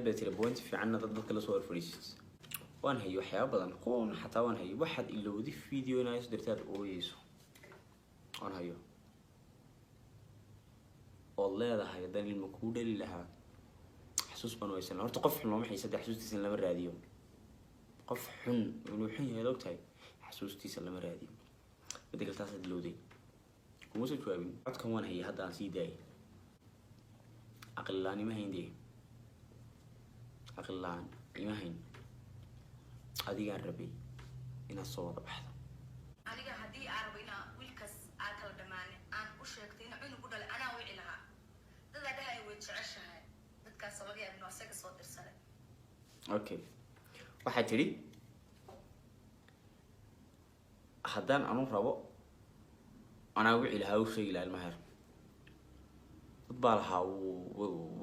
Bay tiri point fiicanna dad dadka lasoo horfadhiisid. Waan hayay waxyaaba badan, kuwan xataa waan hayay. Waxaad ilowdi video inaa soo dirtay aad ooyeyso, waan hayo, ood leedahay haddaan ilma kuu dhali lahaa xasuus baan weysan. Horta qof xun looma xiisa dee, xasuustiisa lama raadiyo. Qof xun inuu xun yahay ad ogtahay, xasuustiisa lama raadiyo. Midda kale, taasaad ilowday, kuma soo jawaabin. Codkan waan hayay, hadda aan sii daayay. Caqli la-aan ima hayn dee, caqli la-aan ima hayn. Adigaan rabay inaad soo wada baxdo. Aniga haddii aan rabo inaa wiilkaas aa kala dhamaanin, aan u sheegtay ina cunug u dhalay, anaa wici lahaa. Dadaa dhahay way jeceshahay, dadkaas laga yaaba inuu asaga soo dirsaday. Okay, waxaa tidhi haddaan anu rabo anaa wici lahaa, u sheegi lahaa ilmaha yar. Dad baa lahaa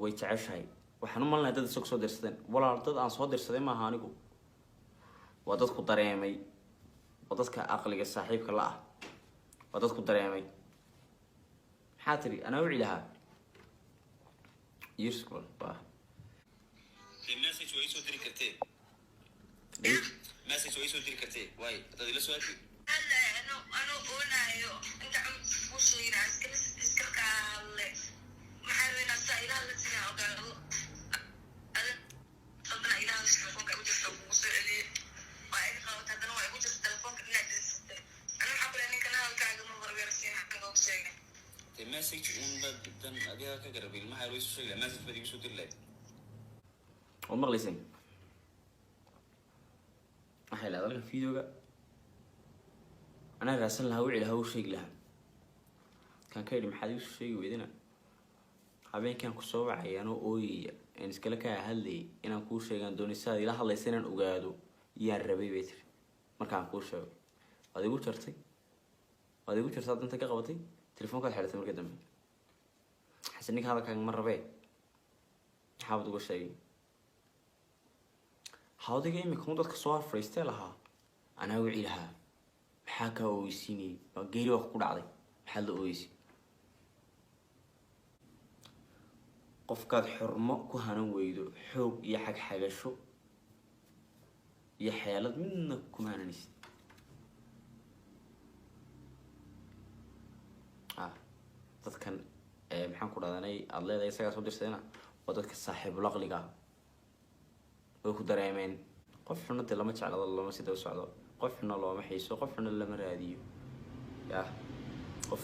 way jeceshahay. Waxaan u malinahay dad isaga soo dirsadeen. Walaal, dad aan soo dirsaday maaha anigu, waa dadku dareemay, waa dadka aqliga saaxiibka la ah, waa dadku dareemay. Maxaa tidhi? Anaa wici lahaa. Years ba. Message way soo diri kartee, message way soo diri kartee. Waay haddaad ila soo hadli. Hadda ano oonaayo inta cunug u sheegin iskala kaa hadle. Maxaa rabay inaad saa ila hadla sinaa ogaado. Haddana ila hadla, telefoonka igu jirta, kugu soo celiyey, waa iga qabata, haddana waa igu jirta telefoonka dhinac dinsatay. Ana maxaa kule ninkan hadalkaaga ma warweersiin xagan ugu sheegay. Dee message un baad dan adiga ka garabay. Ilmaha way soo sheegi lahaa, message baad igu soo diri lahayd. Waad maqlayseen. Waxay leedahay halkan videoga anaa raadsan lahaa, wici lahaa, u sheegi lahaa. Kan ka idhi maxaad igu soo sheegi weydina? Habeenkaan kusoo wacay anoo ooyaya een iskala kaa hadlayay, inaan kuu sheegaan doonay, sidaad ila hadlaysa inaan ogaado yaan rabay, bay tiri. Markaan kuu sheego waad igu jartay, waad igu jartay, danta ka qabatay, telefoonkaad xidhatay. Markii dambe xasan ninka hadalkaaga ma rabee, maxaabad uga sheegay? Hawdiga imika un dadka soo horfadhiistee lahaa anaa wici lahaa, maxaa kaa ooyeysiinayay? Waa geeri waa ku dhacday, maxaad la ooyeysay? Qofkaad xurmo ku hanan weydo, xoog iyo xagxagasho iyo xeelad midna kuma hananaysid. Ah, dadkan maxaan ku dhahdanay aada leedahay isagaa soo dirsadayna waa dadka saaxiibulaqliga ah, way ku dareemeen. Qof xunna dee lama jeclado, lama sida u socdo. Qof xunna looma xiiso, qof xunna lama raadiyo. Yah, qof.